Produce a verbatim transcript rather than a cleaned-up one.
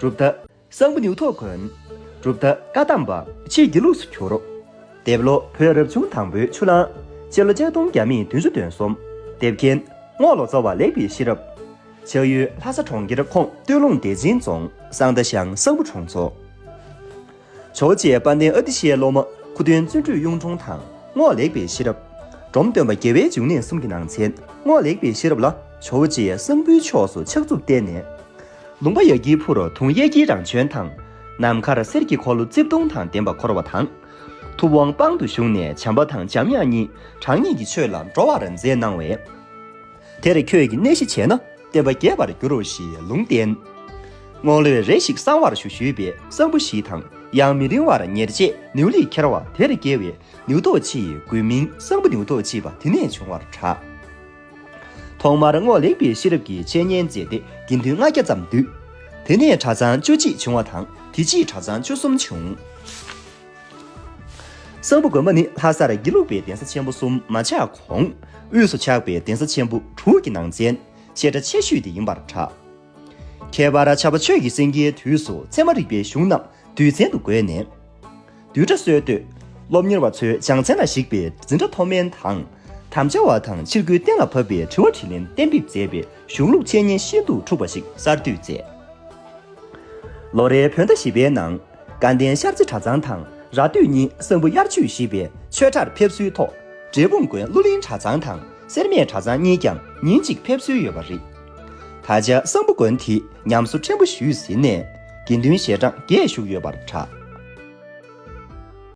གྲུབ་མཐའ་གསང་ཕུ་ནིའུ་ཐོག་དགོན། གྲུབ་མཐའ་བཀའ་གདམས་པ་ཆེས་དགེ་ལུགས་སུ་གྱུར། འདེབས་ལོ་བོད་རབ་བྱུང་དང་པོའི་ཆུ་གླང་། སྤྱི་ལོ་ཆིག་སྟོང་བརྒྱ་མེད་བདུན་ཅུ་དོན་གསུམ། འདེབས་མཁན་རྔོག་ལོ་ཙཱ་བ་ལེགས་པའི་ཤེས་རབ། ཆགས་ཡུལ་ལྷ་ས་གྲོང་ཁྱེར་ཁོངས་སྟོད་ལུང་བདེ་ཆེན་རྫོང་གསང་མདའ་ཤང་གསང་ཕུ་དྲུང་འཚོ། ཇོ་བོ་རྗེ་དཔལ་ལྡན་ཨ་ཏི་ཤའི་སློབ་མ་ཁུ་སྟོན་བརྩོན་འགྲུས་གཡུང་དྲུང་དང་རྔོག་ལེགས་པའི་ཤེས་རབ། འབྲོམ་སྟོན་པ་དགེ་བའི་འབྱུང་གནས་གསུམ་གྱི་ནང་ཚན་རྔོག་ལེགས་པའི་ཤེས་རབ་ལ་ཇོ་བོ་རྗེས་གསང་ཕུའི་ཕྱོགས་སུ་ཕྱག་མཛུབ་བསྟན་ནས། ལུང་པ་ཡ་གིའི་ཕུ་རུ་དུང་གཡས་འཁྱིལ་རང་བྱོན་དང་། ནམ་མཁར་གསེར་གྱི་འཁོར་ལོ་རྩིབས་སྟོང་དང་ལྡན་པ་བསྐོར་བ་དང་། ཐུབ་དབང་དཔང་དུ་བཞུགས་ནས་བྱམས་པ་དང་འཇམ་དབྱངས་གཉིས་གྲངས་སྙེད་ཀྱི་ཆོས་ལ་འགྲོ་བར་མཛད་གནང་བས། དེར་ཁྱོད་ཀྱིས་གནས་གཞི་བྱས་ན་བསྟན་པ་རྒྱས་པར་འགྱུར་རོ་ཞེས་ལུང་བསྟན། རྔོག་ལོས་རེ་ཞིག་གསང་བར་ཞུ་ཞུས་པས་གསང་ཕུ་བཞི་དང་ཡང་མི་རིང་བར་ཉེར་སྤྱད་ནེའུ་ལིས་ཁྱེར་བ་དེར་བསྐྱལ་བས་ནེའུ་ཐོག་ཕྱི་ཡི་དགོན་མིང་གསང་ཕུ་ནེའུ་ཐོག་ཕྱི་པ་དེ་ནས་བྱུང་བར་གྲགས། ཐོག་མར་རྔོག་ལེགས་པའི་ཤེས་རབ་ཀྱི་འཆད་ཉན་མཛད་དེ་དགེ་འདུན་ལྔ་བརྒྱ་ཙམ་འདུས། དེ་ནས་གྲྭ་ཚང་བཅུ་གཅིག་བྱུང་བ་དང་དེ་རྗེས་གྲྭ་ཚང་བཅུ་གསུམ་བྱུང་། གསང་ཕུ་དགོན་པ་ནི་ལྷ་སར་དགེ་ལུགས་པའི་གདན་ས་ཆེན་པོ་གསུམ་མ་ཆགས་གོང་དབུས་སུ་ཆགས་པའི་གདན་ས་ཆེན་པོ་དྲུག་གི་ནང་ཚན་བཤད་གྲྭ་ཆེ་ཤོས་དེ་ཡིན་པར་གྲགས། ཁྱད་པར་ཕྱྭ་པ་ཆོས་ཀྱི་སེང་གེའི་དུས་སུ་ཚད་མ་རིག་པའི་གཞུང་རྣམས་བསྡུས་ཚན་དུ་བགོས་ནས། བསྡུས་གྲྭ་སྲོལ་གཏོད། སློབ་གཉེར་བ་ཚོས་སྦྱང་ཚན་ལ་གཞིགས་པའི་འཛིན་གྲྭ་མཐོ་དམན་དང་། དམ་བཅའ་བ་དང་ཕྱིར་རྒོལ་གཏན་ལ་ཕབ་པའི་དྲི་བ་དྲིས་ལན་གཏན་འབེབས་མཛད་པའི་གཞུང་ལུགས་འཆད་ཉན་ཤིན་ཏུ་འཁྲུགས་པ་ཞིག་གསར་གཏོད་མཛད། ལོ་རེའི་བོད་ཟླ་བཞི་པའི་ནང་དགའ་ལྡན་ཤར་རྩེ་གྲྭ་ཚང་དང་ར་སྟོད་གཉིས་གསང་ཕུ་དབྱར་ཆོས་ཞེས་པའི་ཆོས་གྲྭར་ཕེབས་བསུའི་ཐོག་འབྲས་སྤུངས་དགོན་ཀླུ་གླིང་གྲྭ་ཚང་དང་སེར་སྨད་གྲྭ་ཚང་གཉིས་ཀྱང་ཉིན་གཅིག་ཕེབས་བསུ་ཡོད་པ་རེད། ད་ཆ་གསང་ཕུ་དགོན་དེ་ཉམས་གསོ་ཕྲན་བུ་ཞུས་ཟིན་ནས་དགེ་འདུན་ཞལ་གྲངས་བརྒྱད་བཞུགས་ཡོད་པར་གྲགས།